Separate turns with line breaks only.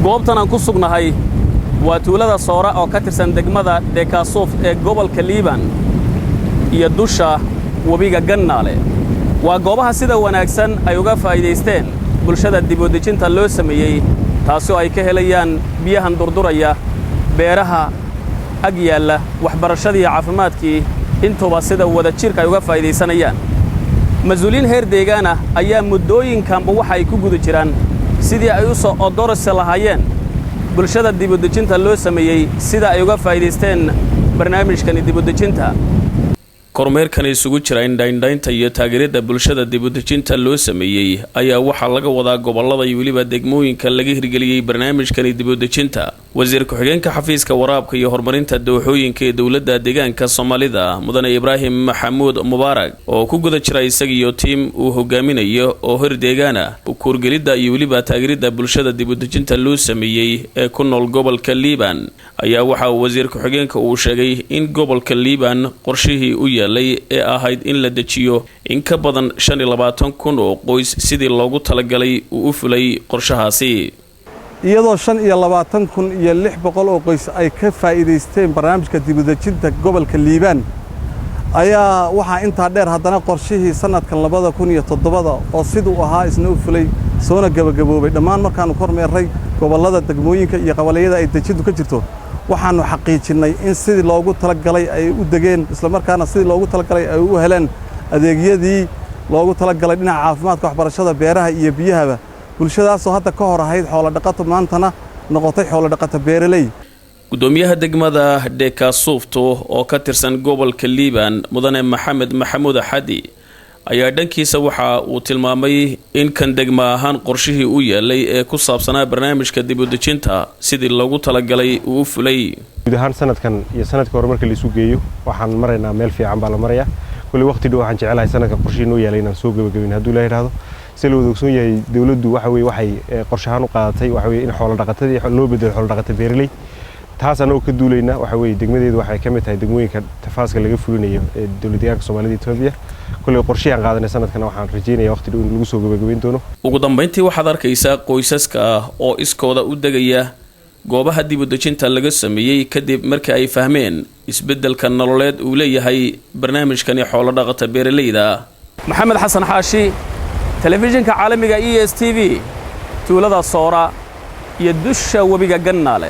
Goobtan aan ku sugnahay waa tuulada Soora oo ka tirsan degmada Dhekaasuuf ee gobolka Liiban iyo dusha webiga Gannaale. Waa goobaha sida wanaagsan ay uga faa'iidaysteen bulshada dibudejinta loo sameeyey, taasoo ay ka helayaan biyahan durduraya, beeraha ag yaalla, waxbarashadii iyo caafimaadkii intuba sida wada jirka ay uga faa'iidaysanayaan. Mas-uuliyiin heer deegaan ah ayaa muddooyinkanba waxa ay ku guda jiraan sidii ay u soo odorsi lahaayeen bulshada dibudejinta loo sameeyey, sida ay uga faa'iidaysteen barnaamijkani dibudejinta. Kormeerkan isugu jira indhaindhaynta iyo taageeridda bulshada dibudejinta loo sameeyey ayaa waxaa laga wadaa gobollada iyo weliba degmooyinka laga hirgeliyey barnaamijkani dibudejinta. Wasiir ku-xigeenka xafiiska waraabka iyo horumarinta dooxooyinka ee dowladda deegaanka Soomaalida, mudane Ibraahim Maxamuud Mubaarak, oo ku guda jira isagiyo tiim uu hogaaminayo oo hor deegaana kuurgelidda iyo weliba taageeridda bulshada dibudejinta loo sameeyey ee ku nool gobolka Liiban, ayaa waxa uu wasiir ku-xigeenka uu sheegay in gobolka Liiban qorshihii u yaalay ee ahayd in la dejiyo in ka badan 25,000 oo qoys sidii loogu talagalay uu u fulay qorshahaasi.
Iyadoo 25,600 oo qoys ay ka faa'iidaysteen barnaamijka dibudejinta gobolka Liibaan, ayaa waxaa intaa dheer haddana qorshihii sannadkan 2007 oo siduu ahaa isna u fulay, soona gebagaboobay. Dhammaan markaannu kormeerray gobollada, degmooyinka iyo qabaliyada ay dejintu ka jirto, waxaannu xaqiijinnay in sidii loogu talagalay ay u degeen, islamarkaana sidii loogu talagalay ay u heleen adeegyadii loogu talagalay dhinaca caafimaadka, waxbarashada, beeraha iyo biyahaba. Bulshadaasoo hadda ka hor ahayd xoolodhaqato, maantana noqotay xoolodhaqato beeraley.
Gudoomiyaha degmada Dhekaasuufto oo ka tirsan gobolka Liiban, mudane Maxamed Maxamuud Xadi, ayaa dhankiisa waxa uu tilmaamay in kan degma ahaan qorshihii u yeelay ee ku saabsanaa barnaamijka dibudejinta sidii loogu talagalay uu u fulay.
Guud ahaan sanadkan iyo sanadka hore marka laisu geeyo, waxaan maraynaa meel fiican baa la marayaa. Kulli waqti dhow waxaan jecelahay sanadka qorshihii noo yaalay inaan soo gabagabin, hadduu Ilaah yidhaahdo. Si la wada ogsoon yahay, dowladdu waxa weye waxay qorshe ahaan u qaadatay waxa weye in xoolo dhaqatadii loo bedelo xoolo dhaqata beeraley. Taas anagoo ka duulayna, waxa weye degmadeedu waxay ka mid tahay degmooyinka tafaaska laga fulinayo ee dowlad deegaanka Soomaalida Etoobiya. Kulley qorshihii aan qaadanay sanadkana waxaan rajeynaya waqti dhow in lagu soo gabagabayn doono.
Ugu dambayntii, waxaad arkaysaa qoysaska oo iskooda u degaya goobaha dibudejinta laga sameeyey, kadib markii ay fahmeen isbeddelka nololeed uu leeyahay barnaamijkani xoolo dhaqata beeraleyda. Maxamed Xasan Xaashi, telefishinka caalamiga ESTV, tuulada Soora iyo dusha webiga Gannaale.